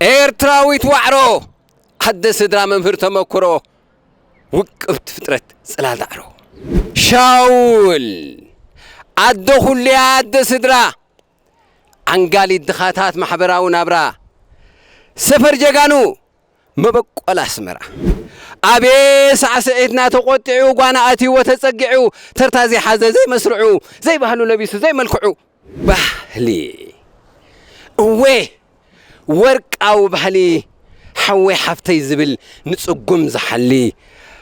ኤርትራዊት ዋዕሮ፣ ኣደ ስድራ መምህር ተመክሮ፣ ውቅብቲ ፍጥረት ጽላል ዳዕሮ። ሻውል፣ ኣደ ኩልያ ኣደ ስድራ፣ ዓንጋሊት ድኻታት ማሕበራዊ ናብራ፣ ሰፈር ጀጋኑ፣ መበቆል ኣስመራ። ኣቤ ሳዕስዒትና ተቖጢዑ፣ ጓና ኣትይዎ ተጸጊዑ፣ ተርታ ዘይሓዘ ዘይመስርዑ፣ ዘይባህሉ ለቢሱ ዘይመልክዑ። ባህሊ፣ እወ፣ ወርቃዊ ባህሊ፣ ሓወይ ሓፍተይ ዝብል ንጽጉም ዝሓሊ፣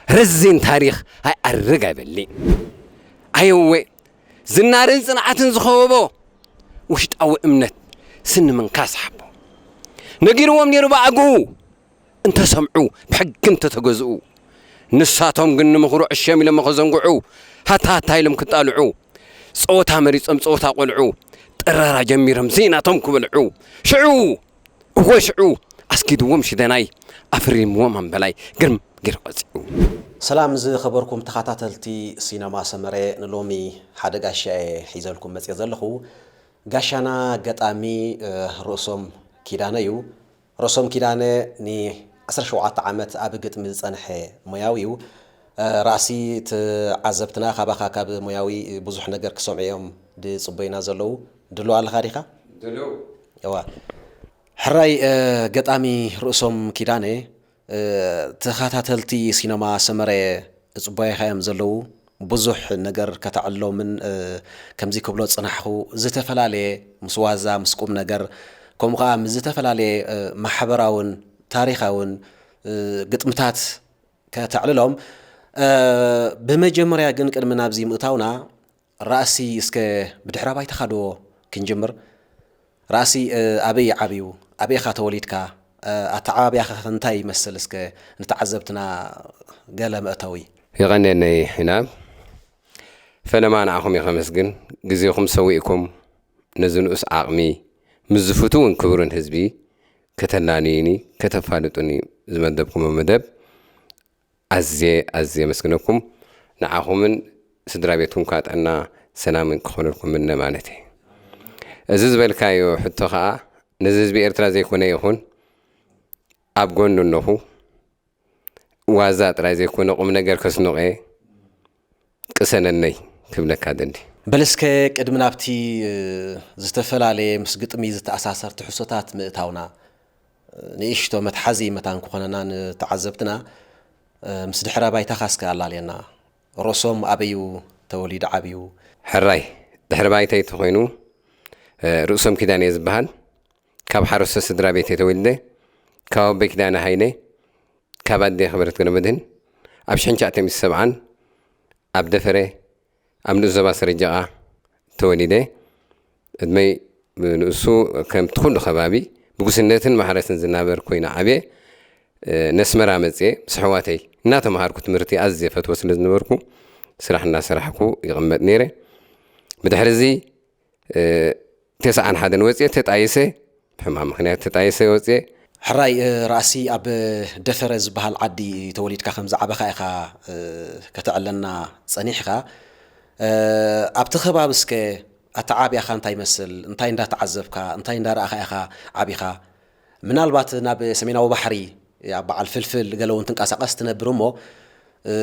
ረዚን ታሪኽ ኣይኣርግ ኣይበሊ። ኣየወ፣ ዝናርን ጽንዓትን ዝኸበቦ፣ ውሽጣዊ እምነት ስኒ ምንካስ ሓቦ። ነጊርዎም ነይሩ ብኣግኡ፣ እንተሰምዑ፣ ብሕጊ እንተተገዝኡ። ንሳቶም ግን ንምኽሩ ዕሸም ኢሎም ከዘንግዑ፣ ሃታ ሃታ ኢሎም ክጣልዑ፣ ጸወታ መሪጾም ጸወታ ቆልዑ፣ ጥረራ ጀሚሮም ዘይናቶም ክበልዑ። ሽዑ፣ እወ ሽዑ፣ ኣስጊድዎም ሽደናይ፣ ኣፍሪምዎም ኣምበላይ፣ ግርም ጌሩ ቀጺዑ። ሰላም ዝኸበርኩም ተኸታተልቲ ሲነማ ሰመረ፣ ንሎሚ ሓደ ጋሻ እየ ሒዘልኩም መጽየ ዘለኹ። ጋሻና ገጣሚ፣ እ፣ ርእሶም ኪዳነ እዩ። ርእሶም ኪዳነ ን ዓሰርተ ሸውዓተ ዓመት ኣብ ግጥሚ ዝጸንሐ ሞያዊ እዩ። እ፣ ራእሲ ተዓዘብትና ካባኻ ካብ ሞያዊ ብዙሕ ነገር ክሰምዑ እዮም ዝጽበዩና ዘለዉ። ድሉው ኣለኻ ዲኻ? ድሉው። እዋ። ሕራይ፣ እ፣ ገጣሚ ርእሶም ኪዳነ፣ እ፣ ተኸታተልቲ ሲነማ ሰመረ ዝጽበዩኻ እዮም ዘለዉ። ብዙሕ ነገር ከተዕልሎምን፣ እ፣ ከምዚ ክብሎ ዝጸናሕኩ፣ ዝተፈላለየ ምስ ዋዛ፣ ምስ ቁም ነገር፣ ከምኡ ከኣ ምስ ዝተፈላለየ፣ እ፣ ማሕበራውን ታሪኻውን፣ እ፣ ግጥምታት ከተዕልሎም። እ፣ ብመጀመርያ ግን ቅድሚ ናብዚ ምእታውና፣ ራእሲ እስከ ብድሕረ ባይታኻ ዶ ክንጅምር? ራእሲ፣ እ፣ ኣበይ ዓብዩ? ኣበይ ኢኻ ተወሊድካ? እ፣ ኣተዓባብያኻ ከ እንታይ ይመስል? እስከ ንተዓዘብትና ገለ መእተዊ። የቐንየለይ ሒናብ። ፈለማ ንዓኹም እየ ከመስግን። ግዜኹም ሰዊእኩም ነዚ ንኡስ ዓቕሚ ምስ ዝፍትውን ክቡርን ህዝቢ ከተላንዩኒ፣ ከተፋልጡኒ ዝመደብኩሞ መደብ ኣዝየ፣ ኣዝየ የመስግነኩም። ንዓኹምን ስድራ ቤትኩም ከኣ ጥዕና ሰላምን ክኾነልኩም ምነ ማለት እየ። እዚ ዝበልካዮ ሕቶ ከኣ ነዚ ህዝቢ ኤርትራ ዘይኮነ ይኹን፣ ኣብ ጎኑ ኣለኹ። ዋዛ ጥራይ ዘይኮነ ቁም ነገር ከስንቖ እየ። ቅሰነለይ ክብለካ ደሊ። በል እስከ ቅድሚ ናብቲ፣ እ፣ ዝተፈላለየ ምስ ግጥሚ ዝተኣሳሰር ትሕዝቶታት ምእታውና፣ እ፣ ንእሽቶ መትሓዚ መታን ክኾነና ንተዓዘብትና፣ እ፣ ምስ ድሕረ ባይታኻ እስከ ኣላልየና። ርእሶም ኣበዩ ተወሊዱ ዓብዩ? ሕራይ፣ ድሕረ ባይተይ ተኾይኑ፣ እ፣ ርእሶም ኪዳነ እየ ዝበሃል። ካብ ሓረስቶት ስድራ ቤት እየ ተወሊደ። ካብ ኣቦይ ኪዳነ ሃይለ፣ ካብ ኣደይ ክብረት ገብረመድህን፣ ኣብ ሽሕን ትሽዓተ ሚእቲ ሰብዓን ኣብ ደፈረ፣ ኣብ ንኡስ ዞባ ሰረጀቓ ተወሊደ። ዕድመይ ንእሱ ከምቲ ኩሉ ከባቢ ብጉስነትን ማሕረስን ዝናበር ኮይነ ዓብየ። እ፣ ነስመራ መጽየ ምስ ኣሕዋተይ እናተምሃርኩ ትምህርቲ ኣዝየ ፈትዎ ስለ ዝነበርኩ ስራሕ እናሰራሕኩ ይቕመጥ ነይረ። ብድሕሪ እዚ፣ እ፣ ተስዓን ሓደን ወጽየ ተጣይሰ፣ ብሕማም ምኽንያት ተጣይሰ ወጽየ። ሕራይ፣ እ፣ ራእሲ ኣብ ደፈረ ዝበሃል ዓዲ ተወሊድካ ከም ዝዓበኻ ኢኻ፣ እ፣ ከተዕለና ጸኒሕኻ። እ፣ ኣብቲ ከባቢ እስከ ኣተዓብያኻ እንታይ ይመስል? እንታይ እንዳተዓዘብካ፣ እንታይ እንዳረኣኻ ኢኻ ዓቢኻ? ምናልባት ናብ ሰሜናዊ ባሕሪ፣ ኣብ በዓል ፍልፍል ገለ እውን ትንቀሳቐስ ትነብር እሞ፣ እ፣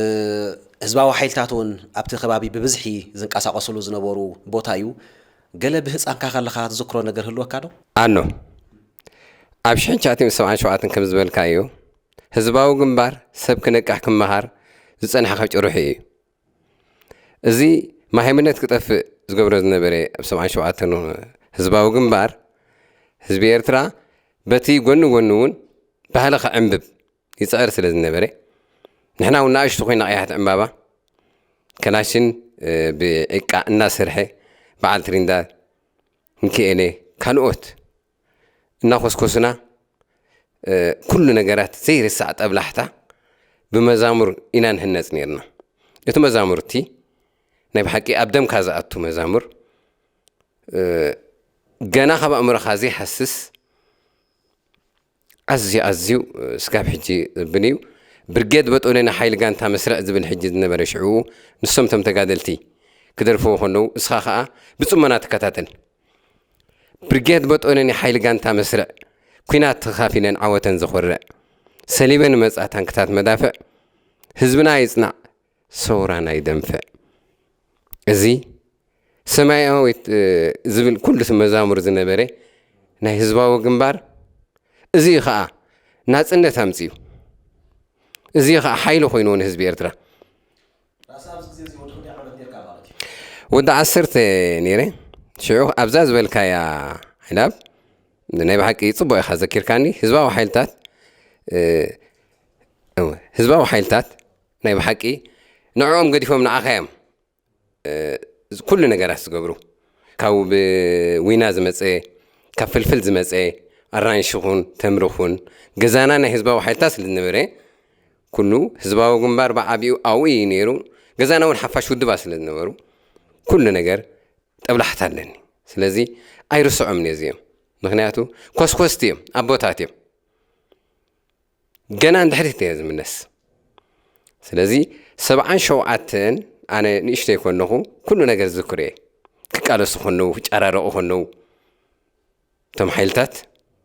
ህዝባዊ ሓይልታት እውን ኣብቲ ከባቢ ብብዝሒ ዝንቀሳቐስሉ ዝነበሩ ቦታ እዩ። ገለ ብህጻንካ ከለኻ ትዝክሮ ነገር ህልወካ ዶ? ኣሎ። ኣብ ሽሕን ትሽዓተ ሚእትን ሰብዓን ሸውዓተን ከም ዝበልካዮ፣ ህዝባዊ ግንባር ሰብ ክነቅሕ ክመሃር ዝጸንሐ ካብ ጭርሑ እዩ። እዚ ማሃይምነት ክጠፍእ ዝገብሮ ዝነበረ ኣብ ሰብዓን ሸውዓተን ህዝባዊ ግንባር፣ ህዝቢ ኤርትራ በቲ ጎኒ ጎኒ እውን ባህሊ ክዕንብብ ይጽዕር ስለ ዝነበረ፣ ንሕና እውን ንኣሽቱ ኮይና ቀያሕቲ ዕምባባ፣ ከላሽን፣ እ፣ ብዒቃ እናሰርሐ፣ በዓል ትሪንዳድ፣ ሚኪኤሌ፣ ካልኦት እናኾስኮሱና፣ እ፣ ኩሉ ነገራት ዘይርሳዕ ጠብላሕታ ብመዛሙር ኢና ንህነጽ ነይርና። እቲ መዛሙርቲ ናይ ብሓቂ ኣብ ደምካ ዝኣቱ መዛሙር፣ እ፣ ገና ካብ ኣእምሮኻ ዘይሃስስ ኣዝዩ፣ ኣዝዩ፣ እ፣ ስጋብ ሕጂ ዝብል እዩ። ብርጌድ በጦለኒ ሓይሊ ጋንታ መስርዕ ዝብል ሕጂ ዝነበረ ሽዕኡ ንሶም እቶም ተጋደልቲ ክደርፍዎ ከለዉ፣ እስኻ ኸኣ ብጽሞና ተከታተል። ብርጌድ በጦለኒ ሓይሊ ጋንታ መስርዕ፣ ኲናት ተኻፊለን ዓወተን ዘኾርዕ፣ ሰሊበን መጻ ታንክታት መዳፍዕ፣ ህዝብና ይጽናዕ፣ ሰውራና ይደንፍዕ። እዚ ሰማያዊት፣ እ፣ ዝብል ኩሉ መዛሙር ዝነበረ ናይ ህዝባዊ ግንባር፣ እዚ ኸኣ ናጽነት ኣምጺኡ። እዚ ኸኣ ሓይሊ ኮይንዎ ንህዝቢ ኤርትራ። ራእሲ ኣብዚ ግዜ እዚ ወዲ ክንደይ ዓመት ኔርካ ማለት እዩ? ወዲ ዓሰርተ ነይረ። ሽዑ ኣብዛ ዝበልካያ ዕላብ ናይ ብሓቂ ጽቡቕ ኢኻ ዘኪርካኒ። ህዝባዊ ሓይልታት፣ እ፣ እወ፣ ህዝባዊ ሓይልታት ናይ ብሓቂ ንዕኦም ገዲፎም ንዓኻ እዮም፣ እ፣ ኩሉ ነገራት ዝገብሩ። ካብ ዊና ዝመጸ፣ ካብ ፍልፍል ዝመጸ፣ ኣራንሺ ኹን፣ ተምሪ ኹን፣ ገዛና ናይ ህዝባዊ ሓይልታት ስለ ዝነበረ፣ ኩሉ ህዝባዊ ግንባር ብዓቢኡ ኣብኡ እዩ ነይሩ። ገዛና እውን ሓፋሽ ውድባት ስለ ዝነበሩ፣ ኩሉ ነገር ጠብላሕታ ኣለኒ። ስለዚ ኣይርስዖም ነዚኦም። ምኽንያቱ ኮስኮስቲ እዮም፣ ኣቦታት እዮም። ገና ንድሕሪት እየ ዝምለስ። ስለዚ ሰብዓን ሸውዓተን ኣነ ንእሽተይ ከለኹ ኩሉ ነገር ዝዝክሮ እየ። ክቃለሱ ከለዉ፣ ክጨራረቑ ከለዉ፣ እቶም ሓይልታት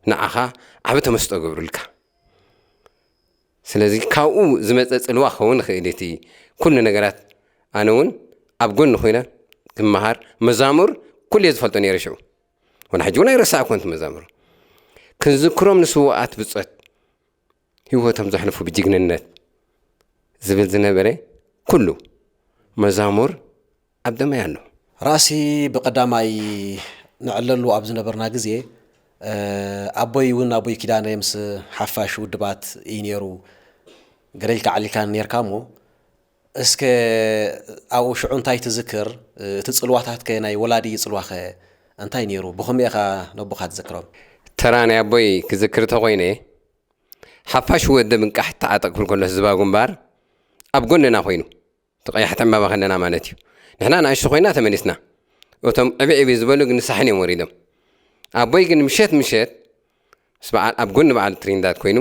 ንዓኻ ዓቢ ተመስጦ ገብሩልካ። ስለዚ ካብኡ ዝመጸ ጽልዋ ክኸውን ይኽእል እቲ ኩሉ ነገራት። ኣነ እውን ኣብ ጎኒ ኮይነ ክመሃር፣ መዛሙር ኩሉ እየ ዝፈልጦ ነይረ ሽዑ። ወላ ሕጂ እውን ኣይረሳዕኩን እቲ መዛሙር። ክንዝክሮም ንስዉኣት ብጾት፣ ህይወቶም ዘሕልፉ ብጅግንነት ዝብል ዝነበረ ኩሉ መዛሙር ኣብ ደመይ ኣሎ። ራእሲ ብቐዳማይ ንዕለሉ ኣብ ዝነበርና ግዜ፣ እ፣ ኣቦይ እውን ኣቦይ ኪዳነ ምስ ሓፋሽ ውድባት እዩ ነይሩ። ገለ ኢልካ ዓሊልካ ነርካ እሞ፣ እስከ ኣብኡ ሽዑ እንታይ ትዝክር? እቲ ጽልዋታትከ ናይ ወላዲ ጽልዋኸ እንታይ ነይሩ? ብኸመይ ኢኻ ነቦኻ ትዝክሮም? ተራ ናይ ኣቦይ ክዝክር እንተኾይነ፣ ሓፋሽ ወደብ እንቃሕ ተዓጠቕ ክብል ከሎ ህዝባዊ ግንባር ኣብ ጎንና ኮይኑ፣ እቲ ቀያሕቲ ዕምባባ ከለና ማለት እዩ። ንሕና ንኣሽቱ ኮይና ተመሊስና። እቶም ዕብይ ዕብይ ዝበሉ ግን ንሳሕል እዮም ወሪዶም። ኣቦይ ግን ምሸት ምሸት ምስ በዓል፣ ኣብ ጎኒ በዓል ትሪንዳድ ኮይኑ፣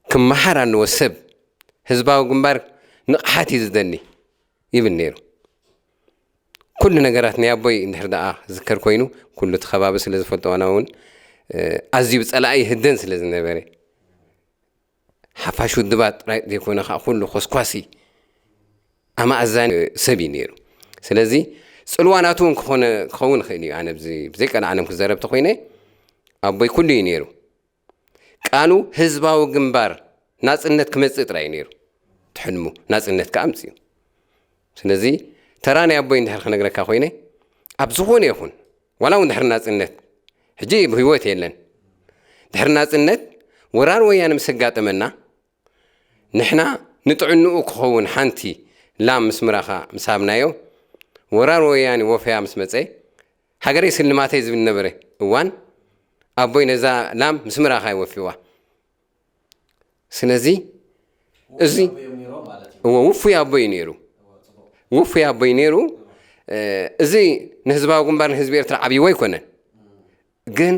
ክመሃር ኣለዎ ሰብ፣ ህዝባዊ ግንባር ንቕሓት እዩ ዝደሊ ይብል ነይሩ። ኩሉ ነገራት ናይ ኣቦይ እንድሕር ደኣ ዝከር ኮይኑ፣ ኩሉ እቲ ከባቢ ስለ ዝፈልጦ፣ ኣነ እውን፣ እ፣ ኣዝዩ ብጸላኢ ይህደን ስለ ዝነበረ፣ ሓፋሽ ውድባት ጥራይ ዘይኮነ፣ ከዓ ኩሉ ኮስኳሲ ኣማእዛኒ ሰብ እዩ ነይሩ። ስለዚ ጽልዋ ናቱ እውን ክኾነ፣ ክኸውን ይኽእል እዩ። ኣነ ብዚ-፣ ብዘይቀልዓለም ክዘረብ ተኾይነ፣ ኣቦይ ኩሉ እዩ ነይሩ። ቃሉ ህዝባዊ ግንባር ናጽነት ክመጽእ ጥራይ እዩ ነይሩ። ትሕልሙ ናጽነት ከኣ ኣምጽኡ። ስለዚ ተራ ናይ ኣቦይ እንድሕር ክነግረካ ኮይነ፣ ኣብ ዝኾነ ይኹን፣ ዋላ እውን ድሕሪ ናጽነት፣ ሕጂ ብህይወት የለን፣ ድሕሪ ናጽነት ወራር ወያነ ምስ ኣጋጠመና፣ ንሕና ንጥዕንኡ ክኸውን ሓንቲ ላም ምስ ምራኻ ምስ ሃብናዮ፣ ወራር ወያነ ወፈያ ምስ መጸ፣ ሃገረይ ስልማተይ ዝብል ነበረ እዋን፣ ኣቦይ ነዛ ላም ምስ ምራኻ ይወፍዋ። ስለዚ እዚ እወ፣ ውፉይ ኣቦይ ነይሩ። ውፉይ ኣቦይ ነይሩ። እ፣ እዚ ንህዝባዊ ግንባር ንህዝቢ ኤርትራ ዓብይዎ ኣይኮነን። ግን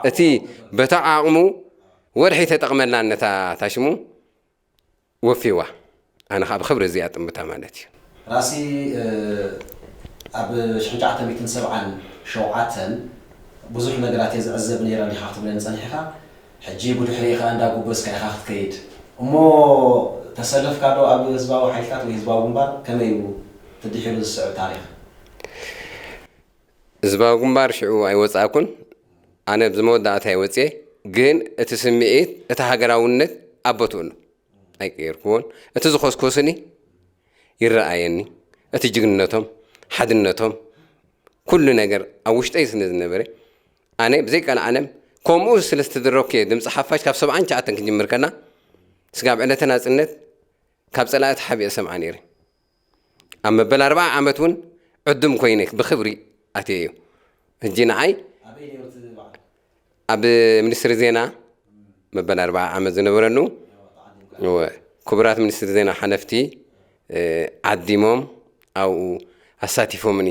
እቲ በታ ዓቕሙ ወርሒ ተጠቕመላ ነታ ታሽሙ ወፊዋ። ኣነ ኸዓ ብኽብሪ እዚኣ ጥምታ ማለት እዩ። ራእሲ፣ እ፣ ኣብ ሽሕን ትሽዓተ ሚእትን ሰብዓን ሸውዓተን ብዙሕ ነገራት እየ ዝዕዘብ ነይረ ኢኻ ክትብለኒ ጸኒሕኻ። ሕጂ ብድሕሪኡ ኸኣ እንዳጎበዝካ ኢኻ ክትከይድ። እሞ ተሰለፍካ ዶ ኣብ ህዝባዊ ሓይልታት ወይ ህዝባዊ ግንባር? ከመይ እዩ ትድሒሩ ዝስዕብ ታሪኽ? ህዝባዊ ግንባር ሽዑ ኣይወጻእኩን። ኣነ ኣብዚ መወዳእታ እየ ወጽኤ፣ ግን እቲ ስምዒት፣ እቲ ሃገራውነት ኣብ ቦትኡ ኣሎ። ኣይቀየርክዎን። እቲ ዝኾስኮስኒ ይረኣየኒ። እቲ ጅግንነቶም፣ ሓድነቶም፣ ኩሉ ነገር ኣብ ውሽጠይ ስለ ዝነበረ፣ ኣነ ብዘይቀልዓለም ከምኡ ስለ ዝተደረግኩ እየ ድምፂ ሓፋሽ ካብ ሰብዓን ትሽዓተን ክጅምር ከላ፣ ስጋብ ዕለተ ናጽነት ካብ ጸላእቲ ሓቢአ ሰምዓ ነይረ። ኣብ መበል ኣርብዓ ዓመት እውን ዕዱም ኮይነ ብኽብሪ ኣትየዮ። ሕጂ ንዓይ ኣበይ ነይሩ እቲ በዓል? ኣብ ሚኒስትሪ ዜና መበል ኣርብዓ ዓመት ዝነበረሉ፣ እወ፣ ክቡራት ሚኒስትሪ ዜና ሓለፍቲ፣ እ፣ ዓዲሞም ኣብኡ ኣሳቲፎምኒ።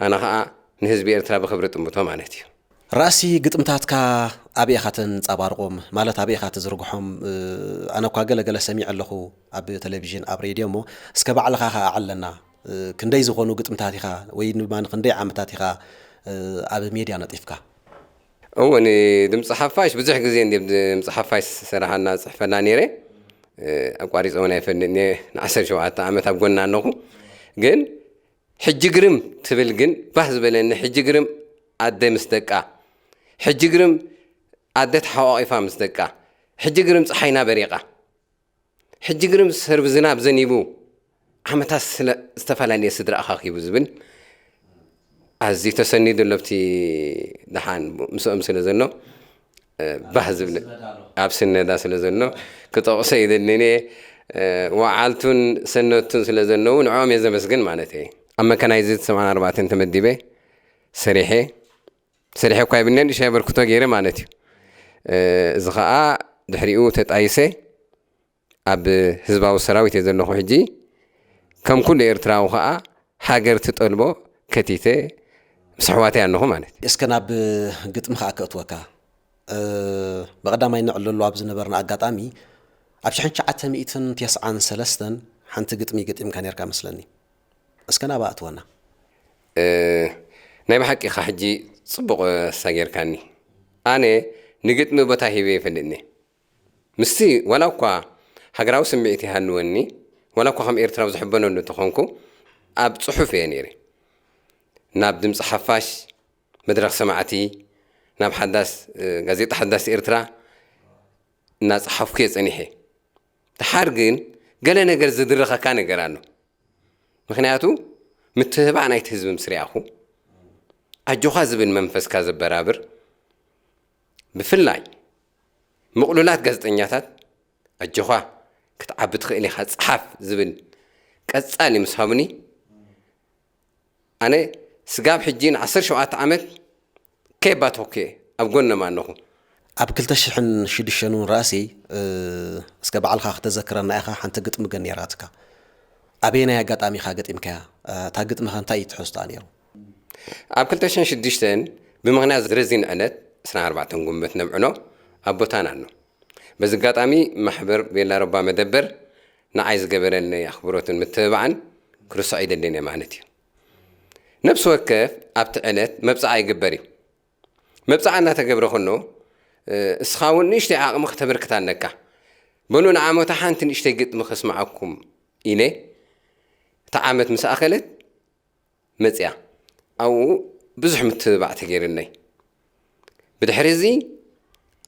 ኣነ ኸዓ ንህዝቢ ኤርትራ ብኽብሪ ጥምቶ ማለት እዩ። ራእሲ ግጥምታትካ ኣበይ ኢኻ ተንጸባርቖም? ማለት ኣበይ ኢኻ ትዝርግሖም? እ፣ ኣነ እኳ ገለ ገለ ሰሚዐ ኣለኹ ኣብ ቴሌቪዥን፣ ኣብ ሬድዮ፣ እሞ እስከ ባዕልኻ ኸኣ ኣዕለና። እ፣ ክንደይ ዝኾኑ ግጥምታት ኢኻ ወይ ድማ ንክንደይ ዓመታት ኢኻ፣ እ፣ ኣብ ሜድያ ነጢፍካ? እወ፣ ንድምፂ ሓፋሽ ብዙሕ ግዜ እንዲ ድምፂ ሓፋሽ ዝሰራሓና ዝፅሕፈላ ነይረ። ኣቋሪፀ እውን ኣይፈልጥን እየ። ንዓሰርተ ሸውዓተ ዓመት ኣብ ጎና ኣለኹ። ግን ሕጂ ግርም ትብል ግን ባህ ዝበለኒ፣ ሕጂ ግርም ኣደ ምስ ደቃ፣ ሕጂ ግርም ኣደ ተሓቋቒፋ ምስ ደቃ፣ ሕጂ ግርም ፀሓይና በሪቓ፣ ሕጂ ግርም ሰርቢ ዝናብ ዘኒቡ ዓመታት ስለ ዝተፈላለየ ስድራ ኣኻኺቡ ዝብል ኣዝዩ ተሰኒዱ ኣሎ። ኣብቲ ደሓን ምስኦም ስለ ዘሎ፣ እ፣ ባህ ዝብል ኣብ ስነዳ ስለ ዘሎ ክጠቕሶ ይደልን እየ። እ፣ ወዓልቱን ሰነቱን ስለ ዘለዉ ንዕኦም እየ ዘመስግን ማለት እየ። ኣብ መካናይዝድ ሰማንያ ኣርባዕተ ተመዲበ ሰሪሐ፣ ሰሪሐ እኳ ይብልኒ ንእሽተይ ኣበርክቶ ገይረ ማለት እዩ። እ፣ እዚ ኸኣ ድሕሪኡ ተጣይሰ ኣብ ህዝባዊ ሰራዊት እየ ዘለኹ ሕጂ። ከም ኩሉ ኤርትራዊ ኸኣ ሃገር ትጠልቦ ከቲተ ምስ ኣሕዋተይ ኣለኹ ማለት እዩ። እስከ ናብ ግጥሚ ኸኣ ከእትወካ። እ፣ ብቐዳማይ ንዕለሉ ኣብ ዝነበርና ኣጋጣሚ ኣብ ሽሕን ትሽዓተ ሚእትን ተስዓን ሰለስተን ሓንቲ ግጥሚ ገጢምካ ነርካ መስለኒ። እስከ ናብኣ እትወና። እ፣ ናይ ብሓቂ ኢኻ ሕጂ ጽቡቕ ኣሳጊርካኒ። ኣነ ንግጥሚ ቦታ ሂበ ይፈልጥኒ። ምስቲ ዋላ እኳ ሃገራዊ ስምዒት ይሃልወኒ፣ ዋላ እኳ ከም ኤርትራዊ ዝሕበነሉ እንተኾንኩ፣ ኣብ ጽሑፍ እየ ነይረ። ናብ ድምጺ ሓፋሽ፣ መድረኽ ሰማዕቲ፣ ናብ ሓዳስ፣ እ፣ ጋዜጣ ሓዳስ ኤርትራ እናጸሓፍኩ እየ ጸኒሐ። ደሓር ግን ገለ ነገር ዝድርኸካ ነገር ኣሎ። ምኽንያቱ ምትህባዕ ናይቲ ህዝቢ ምስ ርኣኹ፣ ኣጆኻ ዝብል መንፈስካ ዘበራብር፣ ብፍላይ ምቕሉላት ጋዜጠኛታት፣ ኣጆኻ ክትዓቢ ትኽእል ኢኻ፣ ጸሓፍ ዝብል ቀጻሊ ምስ ሃቡኒ፣ ኣነ ስጋብ ሕጂ ንዓሰርተ ሸውዓተ ዓመት ከየባተኹ እየ ኣብ ጎኖም ኣለኹ። ኣብ ክልተ ሽሕን ሽዱሽተን እውን ራእሲ፣ እ፣ እስከ ባዕልኻ ክተዘክረና ኢኻ፣ ሓንቲ ግጥሚ ግን ነይራትካ። ኣበየናይ ኣጋጣሚ ኢኻ ገጢምካያ? እ፣ እታ ግጥሚ ኸ እንታይ እዩ ትሕዝቶኣ ነይሩ? ኣብ ክልተ ሽሕን ሽዱሽተን ብምኽንያት ረዚን ዕለት ዕስራን ኣርባዕተን ጉንበት ነብዕሎ ኣብ ቦታና ኣሎ። በዚ ኣጋጣሚ ማሕበር ቤላ ሮባ መደበር ንዓይ ዝገበረለይ ኣኽብሮትን ምትብባዕን ክርስዖ ኣይደልን እየ ማለት እዩ። ነፍሲ ወከፍ ኣብቲ ዕለት መብጽዓ ይግበር እዩ። መብጽዓ እናተገብረ ከሎ፣ እ፣ እስኻ እውን ንእሽተይ ዓቕሚ ከተበርክት ኣለካ። በሉ ንዓመታ ሓንቲ ንእሽተይ ግጥሚ ከስምዓኩም ኢለ፣ እታ ዓመት ምስ ኣኸለት መጽያ። ኣብኡ ብዙሕ ምትብባዕ ተገይሩለይ። ብድሕሪ እዚ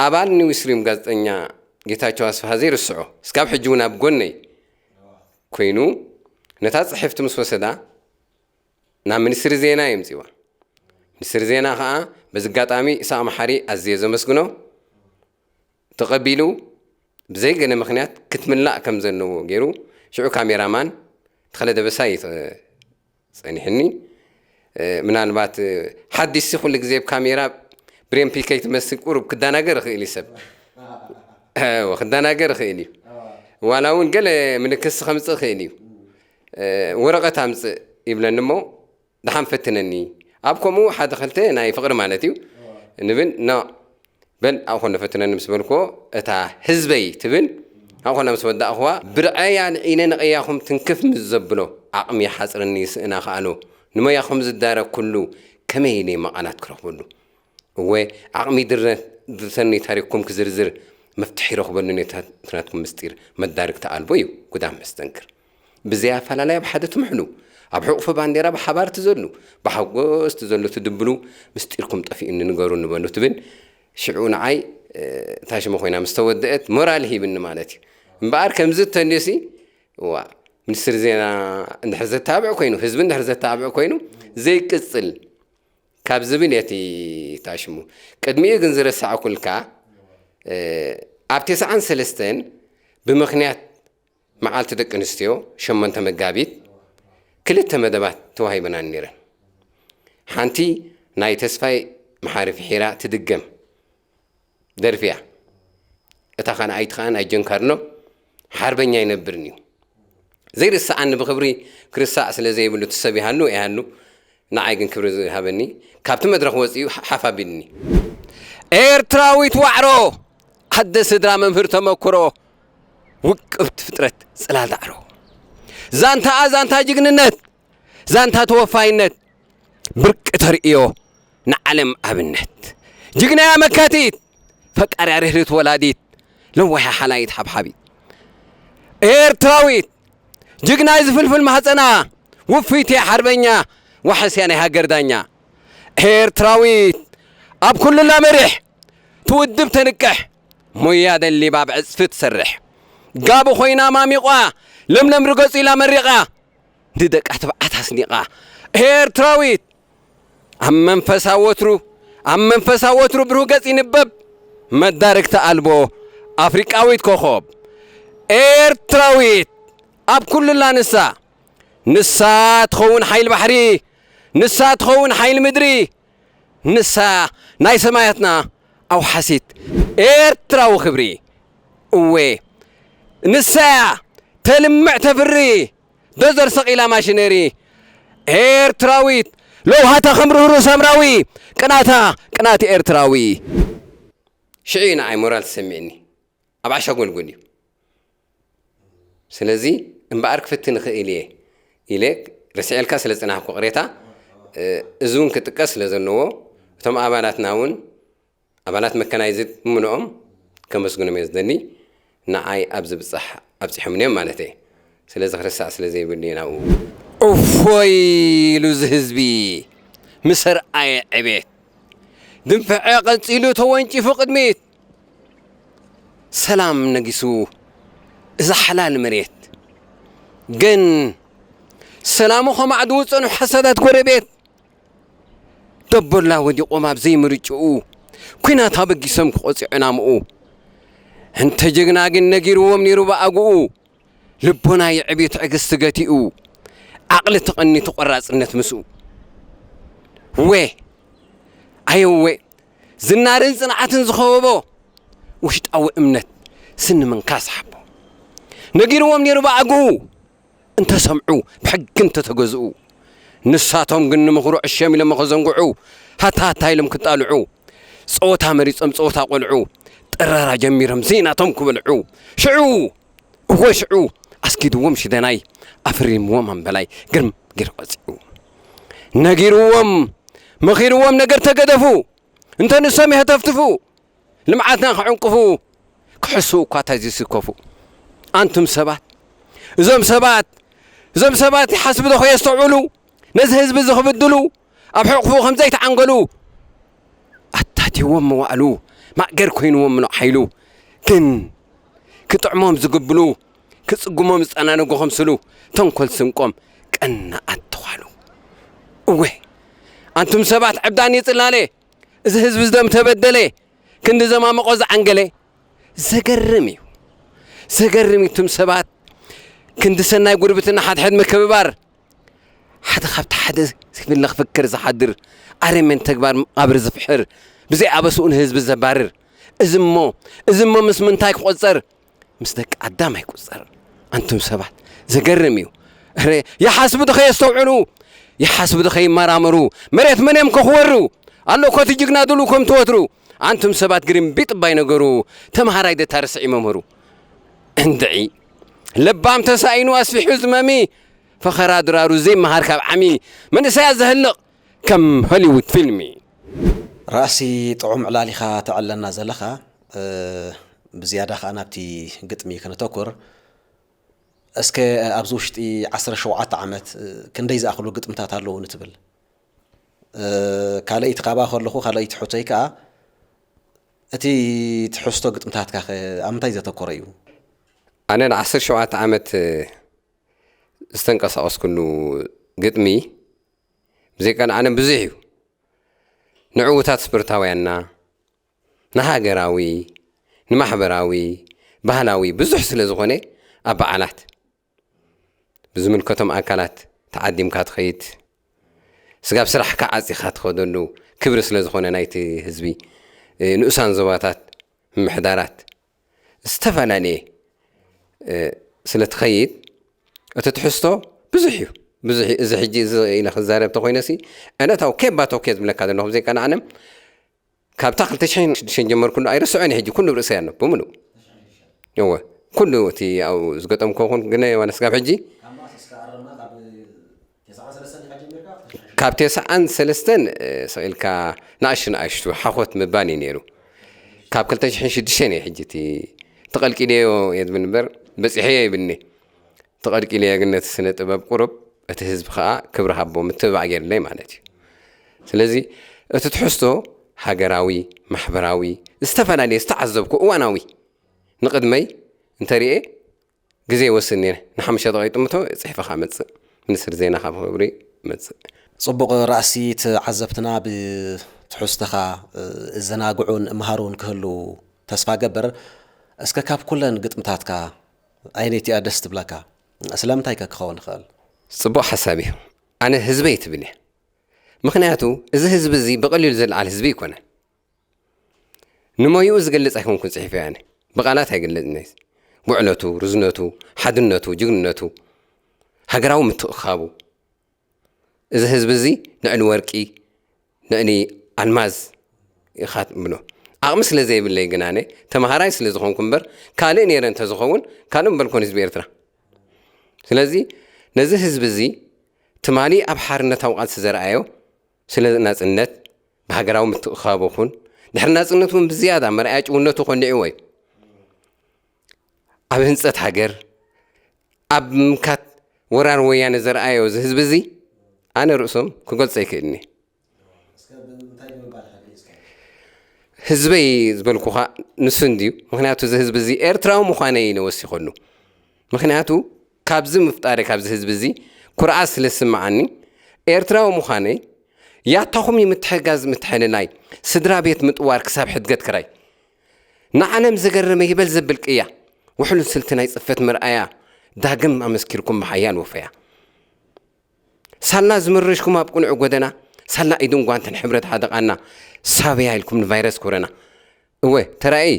ኣባል ኒውስሪም ጋዜጠኛ ጌታቸው ኣስፍሃ ዘይርስዖ፣ እስካብ ሕጂ እውን ኣብ ጎነይ ኮይኑ ነታ ጽሕፍቲ ምስ ወሰዳ ናብ ሚኒስትሪ ዜና የምጽዋ። ሚኒስትሪ ዜና ኸኣ በዚ ኣጋጣሚ ኢሳቕ መሓሪ ኣዝየ ዘመስግኖ። ተቐቢሉ ብዘይ ገለ ምኽንያት ክትምላእ ከም ዘለዎ ገይሩ፣ ሽዑ ካሜራማን ተኸለ ደበሳይ እዩ ጸኒሕኒ። እ፣ ምናልባት፣ እ፣ ሓዲስሲ ኩሉ ግዜ ኣብ ካሜራ ብሬን ፒከይ ትመስል ቁሩብ ክደናገር ይኽእል እዩ ሰብ። እወ፣ ክደናገር ይኽእል እዩ። ዋላ እውን ገለ ምልክትሲ ከምጽእ ይኽእል እዩ። እ፣ ወረቐት ኣምጽእ ይብለኒ እሞ፣ ደሓን ፈትነኒ። ኣብ ከምኡ ሓደ ኸልተ ናይ ፍቕሪ ማለት እዩ። ንብል፣ ኖ፣ በል፣ ኣብኡ ኮነ ፈትነኒ ምስ በልክዎ፣ እታ ህዝበይ ትብል፣ ኣብኡ ኮነ ምስ ወዳእኽዋ፣ ብርዐይ ኣልዒለ ነቐያኹም ትንክፍ ምስ ዘብሎ፣ ዓቕሚ ይሓጽረኒ፣ ስእና ከኣሎ፣ ንሞያኹም ዝዳረግ ኩሉ፣ ከመይ ኢለ እየ ቃላት ክረኽበሉ? እወ፣ ዓቕሚ ድረ-፣ ድርተኒ ታሪኽኩም ክዝርዝር፣ መፍትሒ ይረኽበሉ ነታ ናትኩም ምስጢር መዳርግቲ ኣልቦ እዩ፣ ጉዳም መስተንክር። ብዘይ ኣፈላላይ ኣብ ሓደ ትምሕሉ፣ ኣብ ሕቑፎ ባንዴራ ብሓባር ትዘሉ፣ ብሓጎስ ትዘሉ ትድብሉ፣ ምስጢርኩም ጠፊኡኒ ንገሩኒ በሉ ትብል። ሽዑ ንዓይ፣ እ፣ እታ ሽሙ ኮይና ምስ ተወደአት ሞራል ሂብኒ ማለት እዩ። እምበኣር ከምዚ እተልዩሲ፣ እዋ፣ ሚኒስትሪ ዜና እንድሕር ዘተባብዕ ኮይኑ፣ ህዝቢ እንድሕር ዘተባብዕ ኮይኑ፣ ዘይቅጽል ካብ ዝብል እየ እቲ እታ ሽሙ። ቅድሚኡ ግን ዝረሳዕኩልካ፣ እ፣ ኣብ ተስዓን ሰለስተን ብምኽንያት መዓልቲ ደቂ ኣንስትዮ፣ ሸሞንተ መጋቢት፣ ክልተ መደባት ተዋሂበናኒ ነይረን። ሓንቲ ናይ ተስፋይ መሓሪ ፍሒራ ትድገም ደርፊ እያ። እታ ካልኣይቲ ኸኣ ናይ ጆን ካርኖ ሓርበኛ ኣይነብርን እዩ። ዘይርስዓኒ፣ ብኽብሪ ክርሳዕ ስለ ዘይብሉ፣ እቲ ሰብ ይሃሉ ኣይሃሉ፣ ንዓይ ግን ክብሪ ዝሃበኒ፣ ካብቲ መድረኽ ወጺኡ ሓፍ ኣቢሉኒ። ኤርትራዊት ዋዕሮ፣ ኣደ ስድራ፣ መምህር ተመክሮ፣ ውቅብቲ ፍጥረት፣ ጽላል ዳዕሮ። ዛንታኣ ዛንታ ጅግንነት፣ ዛንታ ተወፋይነት፣ ብርቂ ተርእዮ፣ ንዓለም ኣብነት። ጅግናያ መካቲት፣ ፈቃርያ ርህርት ወላዲት፣ ለዋሕያ ሓላይት ሓብሓቢት። ኤርትራዊት፣ ጅግናይ ዝፍልፍል ማህፀና፣ ውፍይቲ ሓርበኛ፣ ዋሕስያ ናይ ሃገር ዳኛ። ኤርትራዊት፣ ኣብ ኩሉላ መሪሕ፣ ትውድብ ተንቅሕ፣ ሞያ ደሊባ ብዕፅፊ ትሰርሕ። ጋቢ ኮይና ማሚቋ፣ ለምለም ርገጹ ኢላ መሪቓ፣ ንደቃ ትብዓት ኣስኒቓ። ኤርትራዊት፣ ኣብ መንፈሳ ወትሩ፣ ኣብ መንፈሳ ወትሩ ብሩህ ገጽ ይንበብ። መዳርግቲ ኣልቦ ኣፍሪቃዊት ኮኾብ። ኤርትራዊት፣ ኣብ ኩሉላ ንሳ፣ ንሳ ትኸውን ሓይል ባሕሪ፣ ንሳ ትኸውን ሓይል ምድሪ፣ ንሳ ናይ ሰማያትና ኣውሓሲት ኤርትራዊ ክብሪ። እወ፣ ንሳ እያ ተልምዕ ተፍሪ፣ ዶዘር ሰቒላ ማሽነሪ። ኤርትራዊት፣ ለውሃታ ከም ርህሩ ሰምራዊ፣ ቅናታ ቅናት ኤርትራዊ። ሽዑ እዩ ንዓይ ሞራል ዝሰምዕኒ። ኣብ ዓሻ ጎልጉል እዩ። ስለዚ እምበኣር ክፍትን እኽእል እየ ኢለ ርስዐልካ ስለ ዝጸናሕኩ ቅሬታ፣ እ፣ እዚ እውን ክጥቀስ ስለ ዘለዎ፣ እቶም ኣባላትና እውን፣ ኣባላት መከናይዝድ ምንኦም ከመስግኖም እየ ዝደሊ። ንዓይ ኣብ ዝብጻሕ ኣብጺሖምኒ እዮም ማለት እየ። ስለዚ ክርስዕ ስለ ዘይብሉ እየ ናብኡ። እፎይ ኢሉ እዚ ህዝቢ ምስ ኣርኣየ ዕቤት፣ ድንፍዐ ቀጺሉ ተወንጪፉ ቅድሚት። ሰላም ነጊሱ እዛ ሓላል መሬት። ግን ሰላሙ ከማዕድዉ ዝጸንሑ ሓሳዳት ጎረቤት። ደቦላ ወዲቖም ኣብ ዘይምርጭኡ፣ ኲናት ኣበጊሶም ክቖጽዑ ዕላምኡ። እንተ ጀግና ግን ነጊርዎም ነይሩ ብኣግኡ። ልቦና የዕብዩ ትዕግስቲ ገቲኡ፣ ዓቕሊ ተቐኒቱ ቆራጽነት ምስኡ። እወ ኣየወ፣ ዝናርን ጽንዓትን ዝኸበቦ፣ ውሽጣዊ እምነት ስኒ ምንካስ ሓቦ። ነጊርዎም ነይሩ ብኣግኡ፣ እንተሰምዑ ብሕጊ እንተተገዝኡ። ንሳቶም ግን ንምኽሩ ዕሸም ኢሎም ከዘንግዑ፣ ሃታ ሃታ ኢሎም ክጣልዑ። ጸወታ መሪጾም ጸወታ ቆልዑ፣ ጠራራ ጀሚሮም ዘይናቶም ክበልዑ። ሽዑ እወ ሽዑ ኣስጊድዎም ሽደናይ፣ ኣፍሪምዎም ኣምበላይ ግርም ጌር ቀጺዑ። ነጊርዎም መኺርዎም ነገር ተገደፉ፣ እንተ ንሶም የህተፍትፉ፣ ልምዓትና ክዕንቅፉ፣ ክሕስዉ እኳ እንታይ ዝስከፉ። ኣንቱም ሰባት፣ እዞም ሰባት፣ እዞም ሰባት ይሓስቡ ዶ ከየስተውዕሉ፣ ነዚ ህዝቢ እዚ ክብድሉ፣ ኣብ ሕቕፍኡ ከም ዘይተዓንገሉ፣ ኣታቲዎም መዋእሉ፣ ማእገር ኮይንዎም ምኖቕ ሓይሉ። ግን ክጥዕሞም ዝግብሉ፣ ክጽግሞም ዝጸናንጉ ከምስሉ፣ ተንኮል ስንቆም ቀናኣት ተዃሉ። እወ፣ ኣንቱም ሰባት ዕብዳን ይጽላለ፣ እዚ ህዝቢ ዝደም ተበደለ፣ ክንዲ ዘማመቖ ዝዓንገለ። ዘገርም እዩ፣ ዘገርም እዩ። እቱም ሰባት ክንዲ ሰናይ ጉርብትና ሓድሕድ ምክብባር፣ ሓደ ካብቲ ሓደ ክፍለ ክፍክር ዝሓድር ኣረሜን ተግባር መቓብር ዝፍሕር፣ ብዘይ ኣበስኡ ንህዝቢ ዘባርር። እዚ እሞ፣ እዚ እሞ ምስ ምንታይ ክቖጸር? ምስ ደቂ ኣዳም ኣይቁጸር። ኣንቱም ሰባት፣ ዘገርም እዩ። እረ፣ ይሓስቡ ዶ ከየስተውዕሉ? ይሓስቡ ዶ ከይመራመሩ? መሬት መን እዮም ከኽወሩ? ኣሎ እኮ እቲ ጅግና ድሉ ከም ትወትሩ። ኣንቱም ሰባት ግርምቢጥ እባ ይነገሩ። ተምሃራይ ደታ ርስዒ መምህሩ። እንድዒ። ለባም ተሳኢኑ ኣስፊሑ ዝመሚ። ፈኸራ ድራሩ ዘይመሃር ካብ ዓሚ። መንእሰያት ዘህልቕ ከም ሆሊውድ ፊልሚ። ራእሲ ጥዑም ዕላል ኢኻ ተዕለና ዘለኻ። እ፣ ብዝያዳ ኸኣ ናብቲ ግጥሚ ከነተኩር። እስከ ኣብዚ ውሽጢ ዓሰርተ ሸውዓተ ዓመት፣ እ፣ ክንደይ ዝኣኽሉ ግጥምታት ኣለዉ ንትብል? እ፣ ካልኣይቲ ካብኣ ከለኹ፣ ካልኣይቲ ሕቶይ ከኣ፣ እቲ ትሕዝቶ ግጥምታትካኸ ኣብ ምንታይ ዘተኮረ እዩ? ኣነ ንዓሰርተ ሸውዓተ ዓመት፣ እ፣ ዝተንቀሳቐስኩሉ ግጥሚ፣ ብዘይቀንዓነ ብዙሕ እዩ። ንዕዉታት ስፖርታውያንና፣ ንሃገራዊ፣ ንማሕበራዊ፣ ባህላዊ ብዙሕ ስለ ዝኾነ፣ ኣብ በዓላት ብዝምልከቶም ኣካላት ተዓዲምካ ትኸይድ፣ ስጋብ ስራሕካ ዓጺኻ ትኸደሉ ክብሪ ስለ ዝኾነ ናይቲ ህዝቢ፣ እ፣ ንኡሳን ዞባታት፣ ምምሕዳራት፣ ዝተፈላለየ፣ እ፣ ስለ ትኸይድ፣ እቲ ትሕዝቶ ብዙሕ እዩ። ብዙሕ እዩ። እዚ ሕጂ እዚ ኢለ ክዛረብ ተኾይነሲ፣ ዕለታዊ ኬባ ቶኬ ዝብለካ ዘለኹ ብዘይቀናዕነ፣ ካብታ ክልተ ሽሕን ሽዱሽተን ጀመርኩሉ ኣይርስዖን ሕጂ፣ ኩሉ ርእሰይ ኣሎ፣ ብምሉእ። እወ፣ ኩሉ እቲ ኣብኡ ዝገጠምኩ ኹን ግነ ዋላ ስጋብ ሕጂ። ካብ መኣስ እስከ ኣረምና፣ ካብ ተስዓን ሰለስተን ዲኻ ጀሚርካ? ካብ ተስዓን ሰለስተን ስቕ ኢልካ ንኣሽቱ ንኣሽቱ ሓኾት ምባል እዩ ነይሩ። ካብ ክልተ ሽሕን ሽዱሽተን እየ ሕጂ እቲ ተቐልቂለዮ እየ ዝብል እምበር በፂሐዮ ይብልኒ። ተቐልቂለዮ ግን ነቲ ስነ ጥበብ ቁሩብ እቲ ህዝቢ ከዓ ክብሪ ሃቦ ምትብባዕ ገይርለይ ማለት እዩ። ስለዚ እቲ ትሕዝቶ ሃገራዊ፣ ማሕበራዊ፣ ዝተፈላለየ ዝተዓዘብኩ እዋናዊ ንቕድመይ እንተሪኤ ግዜ ይወስድ ነይረ። ንሓሙሽተ ደቂቕ ጥምቶ ጽሒፈ ከዓ መጽእ። ሚኒስትሪ ዜና ካብ ክብሪ መጽእ። ጽቡቕ ራእሲ፣ ተዓዘብትና ብትሕዝቶኻ እዘናግዑን እምሃሩን ክህሉ ተስፋ ገብር። እስከ ካብ ኩለን ግጥምታትካ ኣየነይቲኣ ደስ ትብለካ? ስለምንታይ ከ ክኸውን ይኽእል? ጽቡቕ ሓሳብ እዩ። ኣነ ህዝበይ ትብል እየ። ምኽንያቱ እዚ ህዝቢ እዚ ብቐሊሉ ዝለዓል ህዝቢ ኣይኮነን። ንሞይኡ ዝገልጽ ኣይኮንኩን ጽሒፈ ኣነ። ብቓላት ኣይገልጽን እየ። ውዕለቱ፣ ርዝነቱ፣ ሓድነቱ፣ ጅግንነቱ፣ ሃገራዊ ምትእኽኻቡ። እዚ ህዝቢ እዚ ንዕሊ ወርቂ፣ ንዕሊ ኣልማዝ ኢኻ ትብሎ። ዓቕሚ ስለ ዘይብለይ ግን ኣነ ተምሃራይ ስለ ዝኾንኩ እምበር ካልእ ነይረ እንተዝኸውን ካልእ ምበልኮን ህዝቢ ኤርትራ። ስለዚ ነዚ ህዝቢ እዚ ትማሊ ኣብ ሓርነታዊ ቃልሲ ዘርኣዮ ስለ ናጽነት ብሃገራዊ ምትእኽኻቡ ይኹን ድሕሪ ናጽነት እውን ብዝያዳ መርኣያ ጭውነቱ ኮኒዕዎ እዩ። ኣብ ህንጸት ሃገር፣ ኣብ ምምካት ወራር ወያነ ዘርኣዮ እዚ ህዝቢ እዚ ኣነ ርእሶም ክገልጾ ኣይክእልን እየ። ህዝበይ ዝበልኩኻ ንሱ እንድዩ። ምኽንያቱ እዚ ህዝቢ እዚ ኤርትራዊ ምዃነይ ኢነ ወሲኸሉ። ምኽንያቱ ካብዚ ምፍጣረይ ካብዚ ህዝቢ እዚ ኩርዓት ስለ ዝስምዓኒ ኤርትራዊ ምዃነይ ያታኹም እዩ ምትሕጋዝ ምትሕልላይ ስድራ ቤት ምጥዋር ክሳብ ሕድገት ክራይ ንዓለም ዘገረመ ይበል ዘብል ቅያ ውሕሉል ስልቲ ናይ ጽፈት መርኣያ ዳግም ኣመስኪርኩም ብሓያል ወፈያ ሳላ ዝምርሽኩም ኣብ ቅኑዕ ጎደና ሳላ ኢድን ጓንትን ሕብረት ሓደቓና ሳበያ ኢልኩም ንቫይረስ ኮረና እወ ተራእየ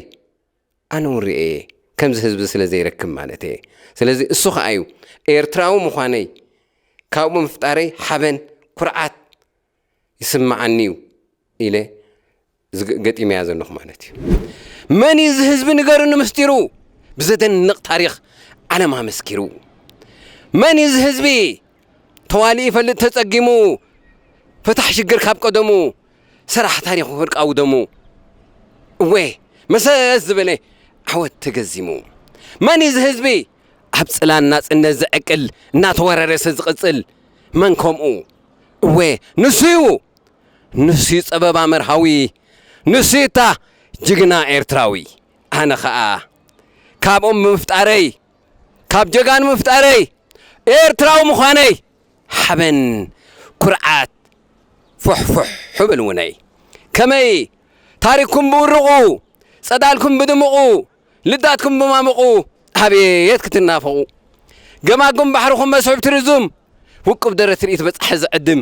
ኣነ እውን ርእየ እየ ከምዚ ህዝቢ ስለ ዘይረክብ ማለት እየ ስለዚ እሱ ኸዓ እዩ ኤርትራዊ ምዃነይ ካብኡ ምፍጣረይ ሓበን ኩርዓት ይስምዓኒ እዩ ኢለ ዝገ- ገጢመያ ዘለኹ ማለት እዩ። መን እዩ እዚ ህዝቢ ንገሩኒ ምስጢሩ ብዘደንቕ ታሪኽ ዓለም ኣመስኪሩ። መን እዩ እዚ ህዝቢ ተዋሊኡ ይፈልጥ ተጸጊሙ ፈታሕ ሽግር ካብ ቀደሙ ሰራሕ ታሪኹ ወርቃዊ ደሙ እወ መሰስ ዝበለ ዓወት ተገዚሙ። መን እዩ እዚ ህዝቢ ኣብ ጽላል ናጽነት ዝዕቅል እናተወራረሰ ዝቕጽል መን ከምኡ እወ ንሱ እዩ ንሱ ጸበባ መርሃዊ ንሱ እታ ጅግና ኤርትራዊ ኣነ ኸኣ ካብኦም ብምፍጣረይ ካብ ጀጋኑ ምፍጣረይ ኤርትራዊ ምዃነይ ሓበን ኩርዓት ፉሕፉሕ ሕብል ውነይ ከመይ ታሪክኩም ብውርቑ ጸዳልኩም ብድምቑ ልዳትኩም ብማምቑ ኣብየት ክትናፈቑ ገማግም ባሕርኹም መስሕብ ቱሪዝም ውቁብ ደረት ርኢት በጻሒ ዝዕድም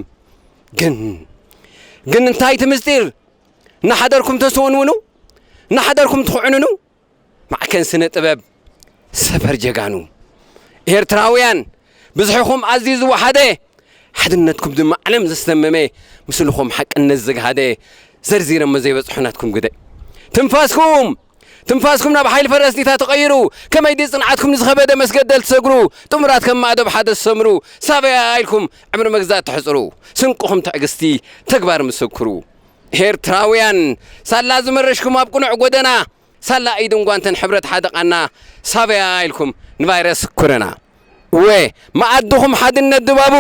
ግን ግን እንታይ እቲ ምስጢር እናሓደርኩም ተስውንውኑ እናሓደርኩም ትኽዕንኑ ማዕከን ስነ ጥበብ ሰፈር ጀጋኑ ኤርትራውያን ብዝሕኹም ኣዝዩ ዝወሓደ ሓድነትኩም ድማ ዓለም ዘስተመመ ምስልኹም ሓቅነት ዘግሃደ ዘርዚረሞ ዘይበጽሑ ናትኩም ግደ ትንፋስኩም ትንፋስኩም ናብ ሓይሊ ፈረስ ዲታ ተቐይሩ ከመይ ድዩ ጽንዓትኩም ንዝኸበደ መስገደል ትሰግሩ ጥሙራት ከም ማእዶ ብሓደ ትሰምሩ ሳበያ ኢልኩም ዕምሪ መግዛእ ተሕጽሩ ስንቅኹም ትዕግስቲ ተግባር ምስክሩ ኤርትራውያን ሳላ ዝመረሽኩም ኣብ ቅኑዕ ጎደና ሳላ ኢድን ጓንትን ሕብረት ሓደቓና ሳበያ ኢልኩም ንቫይረስ ኮረና እወ መኣድኹም ሓድነት ድባቡ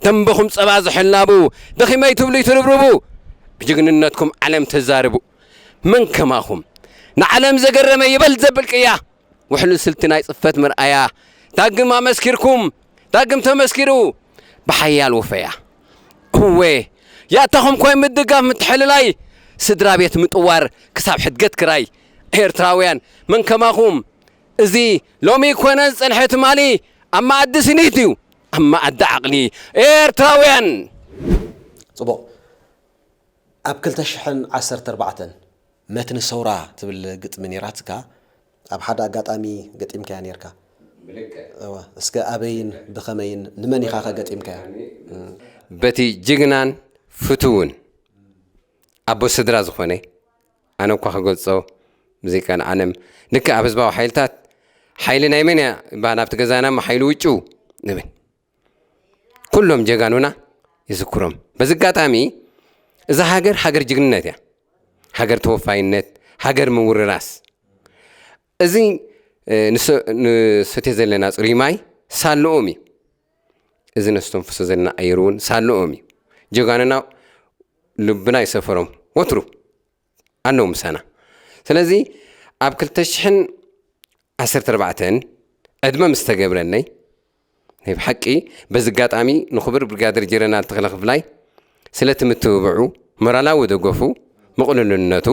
ደንበኹም ጸባ ዝሕላቡ ደኺመይ ትብሉ ይትርብርቡ ብጅግንነትኩም ዓለም ተዛርቡ መን ከማኹም ንዓለም ዘገረመ ይበል ዘብል ቅያ ውሕሉል ስልቲ ናይ ጽፈት መርኣያ ዳግም ኣመስኪርኩም ዳግም ተመስኪሩ ብሓያል ወፈያ እወ ያእታኹም ኮይ ምድጋፍ ምትሕልላይ ስድራ ቤት ምጥዋር ክሳብ ሕድገት ክራይ ኤርትራውያን መን ከማኹም እዚ ሎሚ ኮነ ዝጸንሐ ትማሊ ኣብ መኣዲ ስኒት እዩ ኣብ መኣዲ ዓቕሊ ኤርትራውያን ጽቡቕ ኣብ ክልተ ሽሕን ዓሰርተ ኣርባዕተን መትኒ ሰውራ ትብል ግጥሚ ነይራትካ ኣብ ሓደ ኣጋጣሚ ገጢምካያ ነርካ እስከ ኣበይን ብኸመይን ንመን ኢኻ ከገጢምካያ በቲ ጅግናን ፍትውን ኣቦ ስድራ ዝኾነ ኣነ እኳ ክገልጾ ሙዚቃ ንዓለም ልክዕ ኣብ ህዝባዊ ሓይልታት ሓይሊ ናይ መን እያ ይበሃል ኣብቲ ገዛና እሞ ሓይሊ ውጭው ንብል ኩሎም ጀጋኑና ይዝክሮም በዚ ኣጋጣሚ እዛ ሃገር ሃገር ጅግንነት እያ። ሃገር ተወፋይነት፣ ሃገር ምውርራስ። እዚ ንሰትዮ ዘለና ፅሩይ ማይ ሳልኦም እዩ። እዚ ነስተንፍሶ ዘለና ኣየር እውን ሳልኦም እዩ። ጀጋኑና ልብና ይሰፈሮም ወትሩ ኣለዉ ምሳና። ስለዚ ኣብ ክልተ ሽሕን ዓሰርተ ኣርባዕተን ዕድመ ምስ ተገብረለይ ናይ ብሓቂ በዚ ኣጋጣሚ ንኽቡር ብርጋደር ጀነራል ተኽለ ክፍላይ ስለቲ ምትብብዑ፣ ሞራላዊ ደገፉ፣ ምቕልልነቱ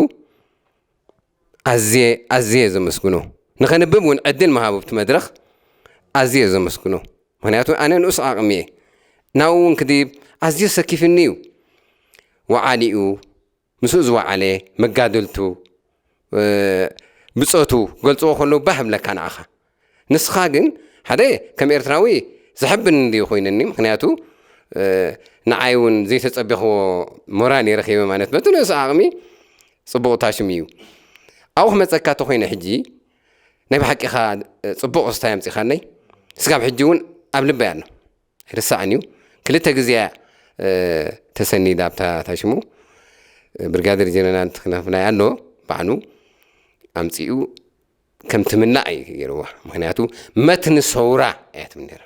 ኣዝየ ኣዝየ ዘመስግኖ። ንኸንብብ እውን ዕድል ምሃቡ ኣብቲ መድረኽ ኣዝየ ዘመስግኖ። ምኽንያቱ ኣነ ንኡስ ዓቕሚ እየ። ናብኡ እውን ክድይብ ኣዝዩ ሰኪፍኒ እዩ። ወዓሊኡ ምስኡ ዝወዓለ መጋድልቱ ብጾቱ ገልጽዎ ከለዉ ባህ ብለካ ንዓኻ። ንስኻ ግን ሓደ ከም ኤርትራዊ ዘሕብን እንድዩ ኮይነኒ። ምኽንያቱ ንዓይ እውን ዘይተጸቢኽዎ ሞራል እየ ረኺበ ማለት በቲ ንእስ ዓቕሚ ጽቡቕ ታሽም እዩ። ኣብኡ ክመጸካ ተኾይነ ሕጂ ናይ ብሓቂኻ ጽቡቕ ስታይ ኣምጺኻለይ። ስጋብ ሕጂ እውን ኣብ ልበይ ኣሎ። ኣይርሳዕን እዩ። ክልተ ግዜ ተሰኒዳ ኣብታ ታሽሙ ብርጋደር ጀነራል ትኽነፍላይ ኣሎ ባዕሉ ኣምፂኡ ከም ትምናእ እዩ ገይርዋ። ምክንያቱ መትኒ ሰውራ እያ ትብል ነራ።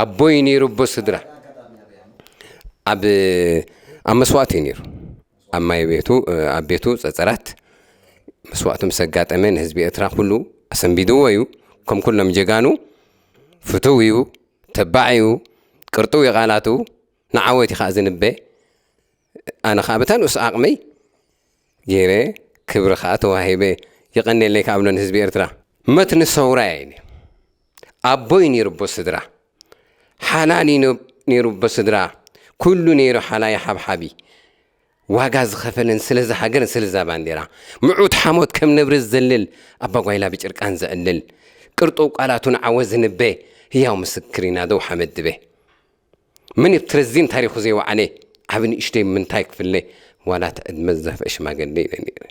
ኣቦይ ነይሩ ኣቦ ስድራ ኣብ ኣብ መስዋእቲ እዩ ነይሩ። ኣብ ማይ ቤቱ ኣብ ቤቱ ፀፀራት መስዋእቱ ምስ ኣጋጠመ ንህዝቢ ኤርትራ ኩሉ ኣሰንቢድዎ እዩ። ከም ኩሎም ጀጋኑ ፍትው እዩ። ተባዕ እዩ። ቅርጥው እዩ ቃላቱ። ንዓወት እዩ ከዓ ዝንበ። ኣነ ከዓ በታ ንኡስ ዓቕመይ ገይረ ክብሪ ከዓ ተዋሂበ። የቐንየለይ ከዓ ብሎ ንህዝቢ ኤርትራ። መትኒ ሰውራ እያ ኢለ። ኣቦይ ነይሩ ኣቦ ስድራ። ሓላል እዩ ነይሩ ኣቦ ስድራ። ኩሉ ነይሩ ሓላይ ሓብሓቢ። ዋጋ ዝኸፈለን ስለዛ ሃገርን ስለዛ ባንዴራ። ምዑት ሓሞት ከም ነብሪ ዝዘልል ኣባጓይላ ብጭርቃን ዘዕልል። ቅርጡው ቃላቱ ንዓወት ዝንበ ህያው ምስክር ኢና ደው ሓመድ ድበ። መን እዩ ትረዚን ታሪኹ ዘይወዓለ ዓቢ ንእሽተይ ምንታይ ክፍለ ዋላ እቲ ዕድመ ዝዘፍአ ሽማግለ ኢለ ነይረ።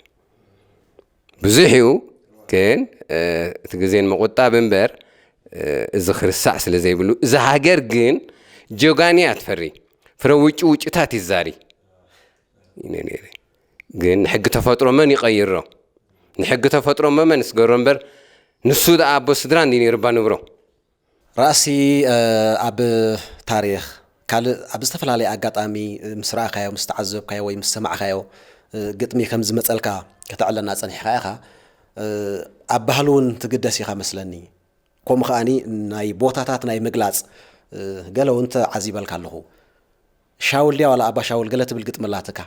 ብዙሕ እዩ ግን እቲ ግዜ ንምቑጣብ እምበር እዚ ክርስዕ ስለ ዘይብሉ እዛ ሃገር ግን ጀጋኑ እያ ትፈሪ። ፍረ ውጭ ውጭታት ይዛሪ ኢለ ነይረ። ግን ንሕጊ ተፈጥሮ መን ይቐይሮ? ንሕጊ ተፈጥሮ መመን ስገሮ እምበር ንሱ ደኣ ኣቦ ስድራ እንዲ ነይሩ እባ ንብሮ። ራእሲ ኣብ ታሪኽ ካልእ ኣብ ዝተፈላለየ ኣጋጣሚ ምስ ረኣኻዮ ምስ ተዓዘብካዮ ወይ ምስ ሰማዕካዮ ግጥሚ ከም ዝመፀልካ ከተዕለና ፀኒሕካ ኢኻ። ኣብ ባህሊ እውን ትግደስ ኢኻ መስለኒ። ከምኡ ከዓኒ ናይ ቦታታት ናይ ምግላፅ ገለ እውን ተዓዚበልካ ኣለኹ። ሻውል ድያ ዋላ ኣባ ሻውል ገለ ትብል ግጥሚ ኣላትካ።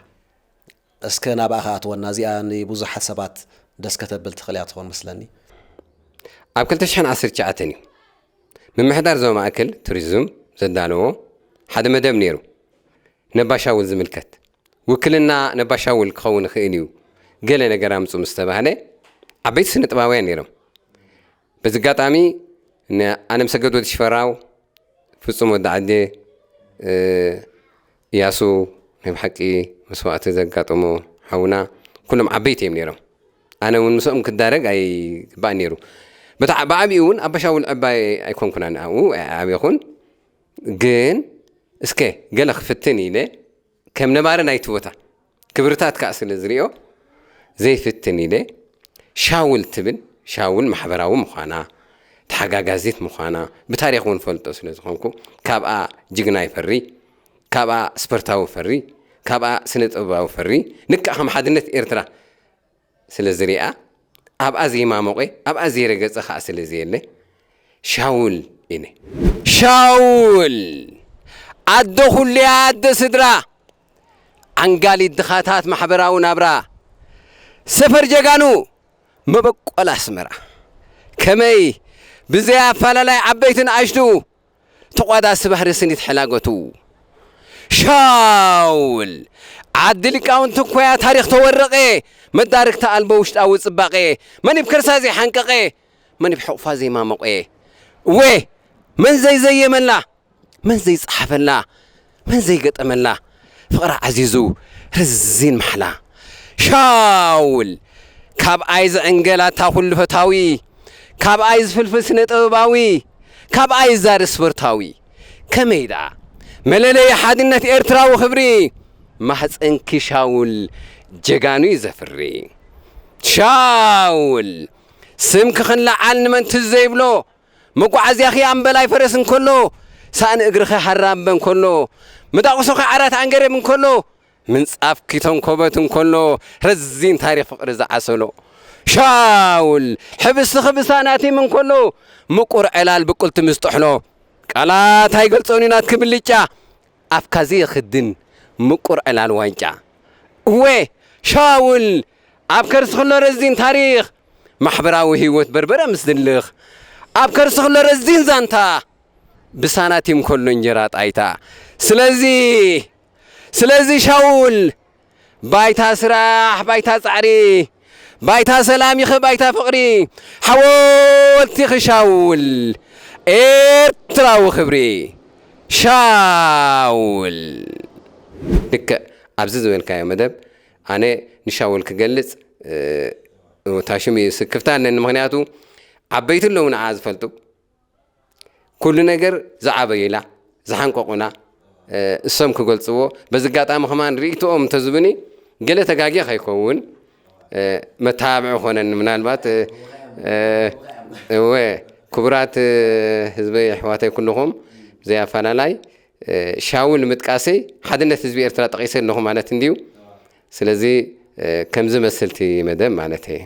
እስከ ናብኣ ከኣትወና እዚኣ ንብዙሓት ሰባት ደስ ከተብል ትኽእል እያ ትኾን መስለኒ። ኣብ ክልተ ሽሕን ዓሰርተ ትሽዓተን እዩ ምምሕዳር ዞባ ማእከል ቱሪዝም ዘዳለዎ ሓደ መደብ ነይሩ። ነባሻውል ዝምልከት ውክልና ነባሻውል ክኸውን ይኽእል እዩ ገለ ነገር ኣምፁ ምስ ተባህለ ዓበይቲ ስነ ጥባውያን ነይሮም። በዚ ኣጋጣሚ ንኣለምሰገድ ወዲ ሽፈራው፣ ፍጹም ወዲ ዓዴ፣ እያሱ ናይ ብሓቂ መስዋእቲ ዘጋጠሞ ሓውና ኩሎም ዓበይቲ እዮም ነይሮም። ኣነ እውን ምስኦም ክዳረግ ኣይግባእ ነይሩ። ብዓቢኡ እውን ኣባሻውል ዕባይ ኣይኮንኩን ኣነ ኣብኡ ኣይዓበኹን። ግን እስከ ገለ ክፍትን ኢለ ከም ነባሪ ናይቲ ቦታ ክብርታት ከዓ ስለ ዝሪኦ ዘይፍትን ኢለ ሻውል ትብል ሻውል ማሕበራዊ ምዃና ተሓጋጋዚት ምዃና ብታሪኽ እውን ፈልጦ ስለ ዝኾንኩ ካብኣ ጅግና ይፈሪ፣ ካብኣ ስፖርታዊ ፈሪ፣ ካብኣ ስነ ጥበባዊ ፈሪ ልክዕ ከም ሓድነት ኤርትራ ስለ ዝሪኣ ኣብኣ ዘይማሞቐ ኣብኣ ዘይረገፀ ከዓ ስለ ዘየለ ሻውል ኢነ። ሻውል ኣደ ኩልያ ኣደ ስድራ ዓንጋሊት ድኻታት ማሕበራዊ ናብራ ሰፈር ጀጋኑ መበቆል ኣስመራ ከመይ ብዘይ ኣፈላላይ ዓበይትን ኣሽቱ ተቋዳሲ ባህሪ ስኒት ሕላገቱ ሻውል ዓዲ ሊቃውንቲ እኮያ ታሪኽ ተወረቐ መዳርግቲ ኣልቦ ውሽጣዊ ጽባቐ መን ብከርሳ ዘይሓንቀቐ መን ብሕቑፋ ዘይማመቐ እወ መን ዘይዘየመላ መን ዘይጸሓፈላ መን ዘይገጠመላ ፍቕራ ዓዚዙ ረዚን ማሕላ ሻውል ካብኣይ ዝዕንገላታ ኩሉ ፈታዊ ካብኣይ ዝፍልፍል ስነ ጥበባዊ ካብኣይ ዛሪ ስፖርታዊ ከመይ ደኣ መለለይ ሓድነት ኤርትራዊ ክብሪ፣ ማህፀንኪ ሻውል ጀጋኑ እዩ ዘፍሪ። ሻውል ስምኪ ክንለዓል ንመን ትዝ ዘይብሎ፣ መጓዓዝያኺ ኣምበላይ ፈረስ እንከሎ፣ ሳእኒ እግርኺ ሃራምበ እንከሎ፣ መዳቑሶኺ ዓራት ኣንገረብ እንከሎ፣ ምንጻፍኪ ተንኮበት እንከሎ፣ ረዚን ታሪኽ ፍቕሪ ዝዓሰሎ፣ ሻውል ሕብስትኺ ብሳናቲም እንከሎ፣ ምቁር ዕላል ብቁልቲ ምስ ጥሕሎ፣ ቃላት ኣይገልጾን እዩ ናትኪ ብልጫ፣ ኣፍካ ዘየኽድን ምቁር ዕላል ዋንጫ። እወ ሻውል ኣብ ከርስኽሎ ረዚን ታሪኽ፣ ማሕበራዊ ህይወት በርበረ ምስ ድልኽ፣ ኣብ ከርስኽሎ ረዚን ዛንታ ብሳናቲም ከሎ እንጀራ ጣይታ። ስለዚ ስለዚ ሻውል ባይታ ስራሕ፣ ባይታ ጻዕሪ፣ ባይታ ሰላም ይኸ፣ ባይታ ፍቕሪ፣ ሓወልቲ ክሻውል ኤርትራዊ ክብሪ ሻውል። ልክዕ ኣብዚ ዝበልካዮ መደብ ኣነ ንሻውል ክገልጽ፣ እ፣ እታ ሽም እዩ ስክፍታ ኣለኒ። ምኽንያቱ ዓበይቲ ኣለዉ ንዓ ዝፈልጡ። ኩሉ ነገር ዝዓበዩላ፣ ዝሓንቀቑና፣ እ፣ እሶም ክገልጽዎ። በዚ ኣጋጣሚ ከማን ርእይቶኦም እንተዝብኒ ገለ ተጋግየ ከይከውን፣ እ፣ መተባብዒ ኾነኒ። ምናልባት፣ እ፣ እ፣ እወ፣ ክቡራት፣ እ፣ ህዝበይ ኣሕዋተይ ኩልኹም ብዘይ ኣፈላላይ፣ እ፣ ሻውል ምጥቃሰይ ሓድነት ህዝቢ ኤርትራ ጠቒሰ ኣለኹ ማለት እንድዩ። ስለዚ፣ እ፣ ከምዚ መስልቲ መደብ ማለት እየ።